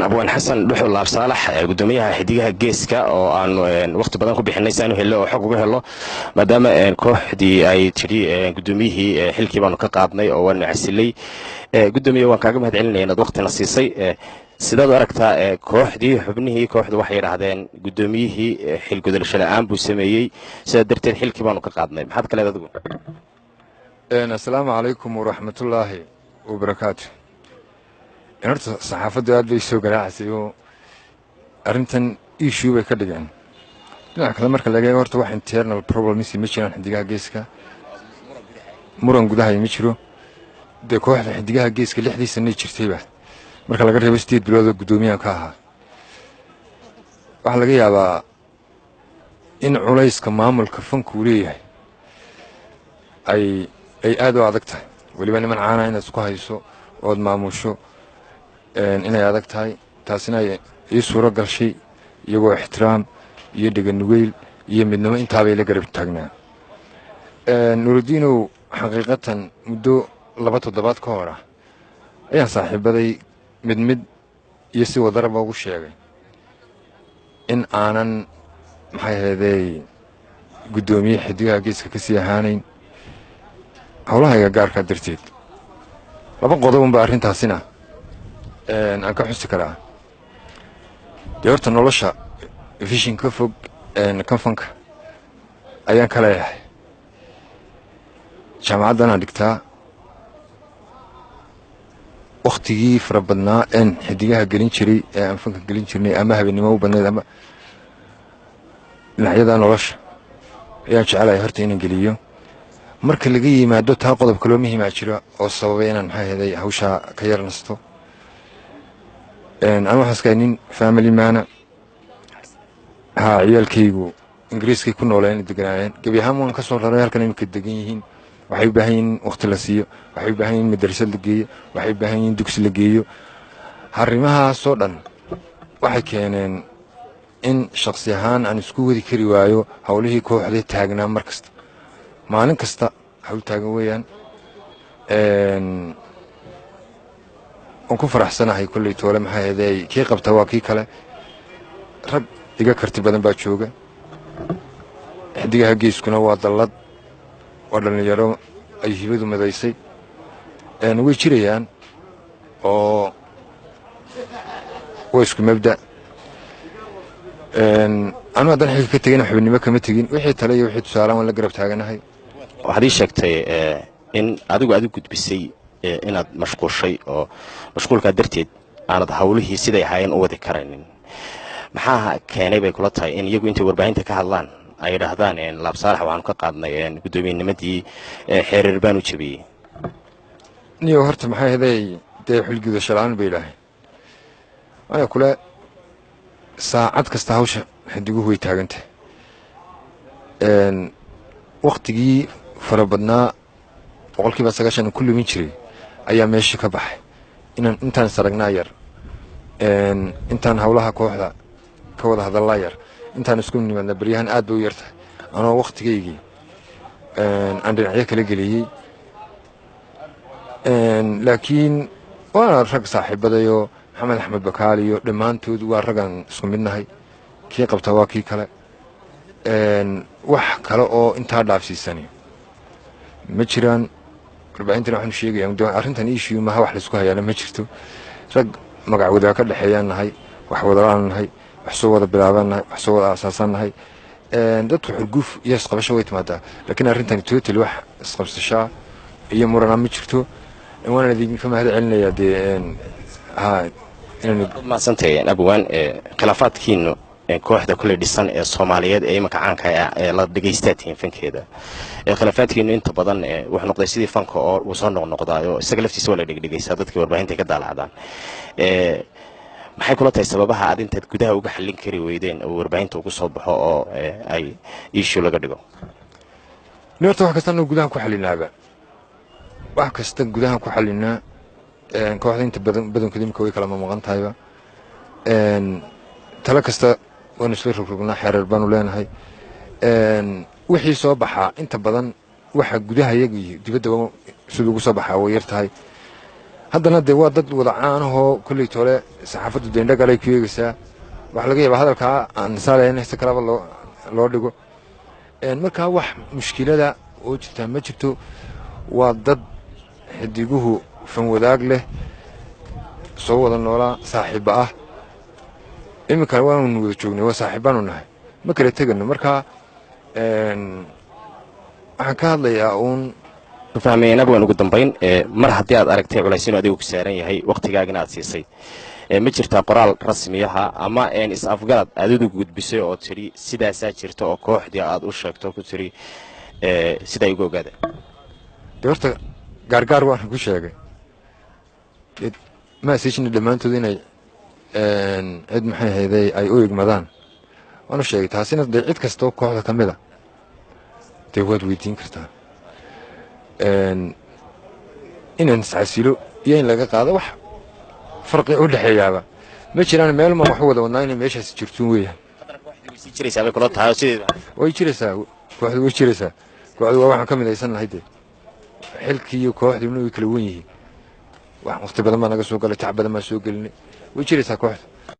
Abwaan Xasan Dhuxul Laabsaalax, gudoomiyaha Xidigaha Geeska, oo aanu wakhti badan ku bixinay si aanu hello oo xog uga helo, maadaama kooxdii ay tidhi gudoomiyihii xilkii baanu ka qaadnay oo waanu casilay. Gudoomiye, waan kaaga mahad celinaya inaad waktina siisay. Sidaad u aragtaa kooxdii, xubnihii kooxdu waxay yidhaahdeen gudoomiyihii xilgudasho la-aan buu sameeyey, sidaa darteed xilkii baanu ka qaadnay? Maxaad ka leed adigu? Assalaamu calaykum waraxmatullaahi wabarakaatu. Horta saxaafaddu aad bay soo garaacaysay oo arrintan issue bay ka dhigeen. Dhinaca kale marka laga eego, horta wax internal problems ma jiraan. Xidigaha Geeska muran gudaha ma jiro. Dee kooxda Xidigaha Geeska 6dii sanay jirtayba, marka laga reebo 8 bilood oo guddoomiyahan ka ahaa, waxaa laga yaabaa in culayska maamulka fankuu leeyahay ay aad u adag tahay. Weliba niman caana inaad isku hayso ood maamusho inay adag tahay, taasina ay ii suuro gashay iyagoo ixtiraam iyo dheganugeyl iyo midnimo intaabay la garab taagnaa. Nurudiinow, xaqiiqatan muddo 2 toddobaad ka hor ah ayaan saaxiibaday mid mid iyo si wadaraba ugu sheegay in aanan, maxay ahaydey, guddoomiye Xidigaha Geeska ka sii ahaanayn howlahayga gaarkaa darteed. Laba qodobunba arrintaasina aan ka xusi karaa. Dee horta nolosha vision ka fog kanfanka ayaan ka leeyahay. Jaamacaddanaan dhigtaa. Wakhtigii fara badnaa een xidigaha gelin jiray ee aan fanka gelin jirnay, ama habeennimo u badnayd ama dhinacyada nolosha, ayaan jecelahay horta inaan geliyo. Marka laga yimaado taa, qodob kaloo muhiimaa jira oo sababay inaan, maxay ahaday, hawshaa ka yar nasto. Anu waxaan iskahay nin family man ah. Haa, ciyaalkaygu Ingiriiskay ku nooleen, deganaayeen. Gebi ahaan waan ka soo raray halkan imika degan yihiin. Waxay u baahan yihiin waqti la siiyo, waxay u baahan yihin madrasad la geeyo, waxay u baahan yihiin dugsi la geeyo. Arrimahaasoo dhan waxay keeneen in shaksi ahaan aan isku wadi kari waayo howlihii kooxda taagnaa. Mar kasta, maalin kasta hawl taagan weeyaan. Waan ku faraxsanahay kolley toole, maxaa heeday, kii qabta waa kii kale. Rag iga karti badan baa jooga. Xidigaha Geeskuna waa dallad, waa dhallinyaro ay hibadu madaysay. Way jirayaan oo waa isku mabda. Anu haddaan xilka ka tegina, xubinimo kama tegin. Wixii tale iyo wixii tusaalaan waan la garab taaganahay. Waxaad ii sheegtay in adigu aad u gudbisay inaad mashquushay oo mashquulkaa darteed aanad hawlihii siday ahaayeen u wadi karaynin. Maxaa keenay bay kula tahay in iyagu intay warbaahinta ka hadlaan ay yidhaahdaan Laabsaalax waxaanu ka qaadnay guddoomiyennimadii, xeereer baanu jabiyey? Niyo, horta maxay haday, dee xilgudasho la-aan bay idhaaheen. Aniga kule saacad kasta hawsha xidiguhu way taagantahay. Wakhtigii fara badnaa, 90% ku lumin jiray, ayaa meesha ka baxay. Inaan intaan isaragnaa yar, intaan howlaha kooxda ka wada hadallaa yar, intaan isku nimaadna baryahan aad bay u yartahay, anoo wakhtigaygii aan dhinacyo kala geliyey. Laakiin waana rag saaxiibadayoo Maxamed Axmed Bakaal iyo dhammaantood waa raggaan isku midnahay. Kii qabta waa kii kale. Wax kale oo intaa dhaafsiisani ma jiraan. Warbaahintan waxaanu sheegaya arrintan issue maha, wax laisku hayaana ma jirto. Rag magac wadaa ka dhexeeyaan nahay, wax wadalaan nahay, wax soo wada bilaabaan nahay, wax soo wada aasaasan nahay. Dadku xurguf iyo isqabasho way timaadaa, laakiin arrintani totally wax isqabsashaa iyo murana ma jirto. Waana idinka mahad celinayaa. Dee ha. Mahadsantahay, abwaan. Khilaafaadkiinu kooxda kulley dhisan ee Soomaaliyeed ee imanka caanka ee la dhegaystaa tihiin fankeeda, khilaafaadkiinu inta badan wuxuu noqday sidii fanka oo uu soo noqnoqdaayo, isaga laftiisa waa la dhegdhegaysaa, dadkii warbaahinta ka daalacdaan. Maxay kula tahay sababaha aad intaad gudaha uga xallin kari weydeen oo warbaahinta ugu soo baxo oo ay issue laga dhigo? Ni horta wax kasta anu gudahan ku xallinaaba, wax kasta gudahan ku xallinaa. Kooxda inta badan badankood imika way kala mamaqan tahayba. Talo kasta waanu isla rogrognaa, xeereer baanu leenahay. Wixii soo baxaa inta badan waxa gudaha iyaga iyo dibaddaba sida ugu soo baxaa way yar tahay. Haddana dee waa dad wada caanahoo kolley tole saxaafaddu deendha galay ku eegaysaa. Waxaa laga yaabaa hadalkaa aan saalayn si kalaba loo dhigo. Markaa wax mushkilada oo jirtaa ma jirto. Waa dad xidiguhu fan wadaag leh, soo wada noolaa, saaxiibba ah. Iminkana waanu wada joognay, waa saaxiibbaanu nahay, ma kala tegano. Markaa waxaan ka hadlayaa uun Fahmaynaaba waan. Ugu dambayn, mar haddii aad aragtay culays inuu adigu ku saaran yahay, wakhtigaagana aad siisay, ma jirtaa qoraal rasmiyaha ama is-afgarad aad udu gudbisay oo tidhi sidaasaa jirta, oo kooxdii aad u sheegto ku tidhi sidaa igu ogaada? Dee horta gaargaar waan ku sheegay maasijna dhammaantood inay cid maxay hayday ay u igmadaan waanu sheegay. Taasina dee cid kastoo kooxda ka mid a dee waad weydiin kartaa. Inaan iscasilo iyo in laga qaado wax farqi u dhexeeyaaba ma jiraan. Meel ma wax wada wadnaa inay meeshaasi jirtuun weeyaan. Way jiraysaa kooxdu, way jiraysaa kooxdu. Waa waxaan ka midaysan nahay dee. Xilkii iyo kooxdiina way kala wen yihiin. Wax waqti badan baa naga soo galay, tac badan baan soo gelinay. Way jiraysaa kooxda.